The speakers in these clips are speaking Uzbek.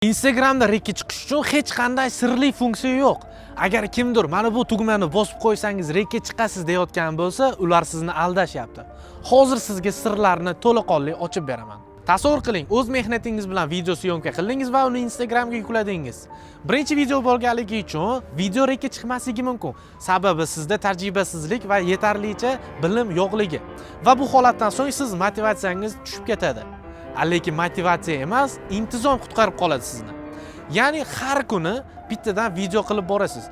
Instagramda рек ka chiqish uchun hech qanday sirli funksiya yo'q. Agar kimdir mana bu tugmani bosib qo'ysangiz, рек ka chiqasiz deyotgan bo'lsa, ular sizni aldashyapti. Hozir sizga sirlarni to'laqonli ochib beraman. Tasavvur qiling, o'z mehnatingiz bilan video съёмка qildingiz va uni Instagramga yukladingiz. Birinchi video bo'lganligi uchun video рек ka chiqmasligi mumkin. Sababi sizda tajribasizlik va yetarlicha bilim yo'qligi. Va bu holatdan so'ng siz motivatsiyangiz tushib ketadi. Lekin motivatsiya emas, intizom qutqarib qoladi sizni. Ya'ni har kuni bittadan video qilib borasiz.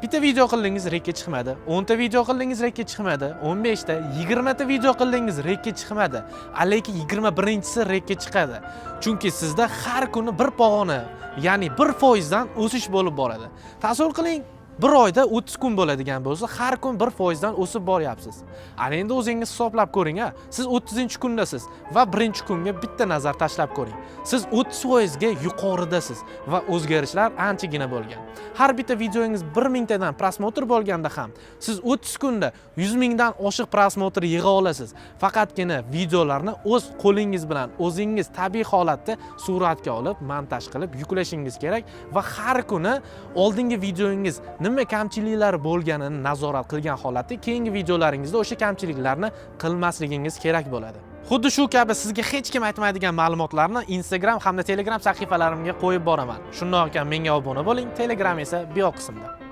Bitta video qildingiz, рек ka chiqmadi. 10 ta video qildingiz, рек ka chiqmadi. 15 ta, 20 ta video qildingiz, рек ka chiqmadi. Lekin 21-chisi рек ka chiqadi. Chunki sizda har kuni bir pog'ona, ya'ni 1% dan o'sish bo'lib boradi. Tasavvur qiling, bir oyda 30 kun bo'ladigan bo'lsa, har kun 1% dan o'sib boryapsiz. Ana endi o'zingiz hisoblab ko'ring, a. Siz 30-kundasiz va birinchi kunga bitta nazar tashlab ko'ring. Siz 30% ga yuqoridasiz va o'zgarishlar anchagina bo'lgan. Har bitta videongiz 1000 tadan просмотр bo'lganda ham siz 30 kunda 100 mingdan oshiq просмотр yig'a olasiz. Faqatgina videolarni o'z qo'lingiz bilan o'zingiz tabiiy holatda suratga olib, montaj qilib yuklashingiz kerak va har kuni oldingi videongiz nima kamchiliklari bo'lganini nazorat qilgan holatda keyingi videolaringizda o'sha kamchiliklarni qilmasligingiz kerak bo'ladi. Xuddi shu kabi sizga hech kim aytmaydigan ma'lumotlarni Instagram hamda Telegram sahifalarimga qo'yib boraman. Shundoq ekan, menga obuna bo'ling, Telegram esa bio qismida.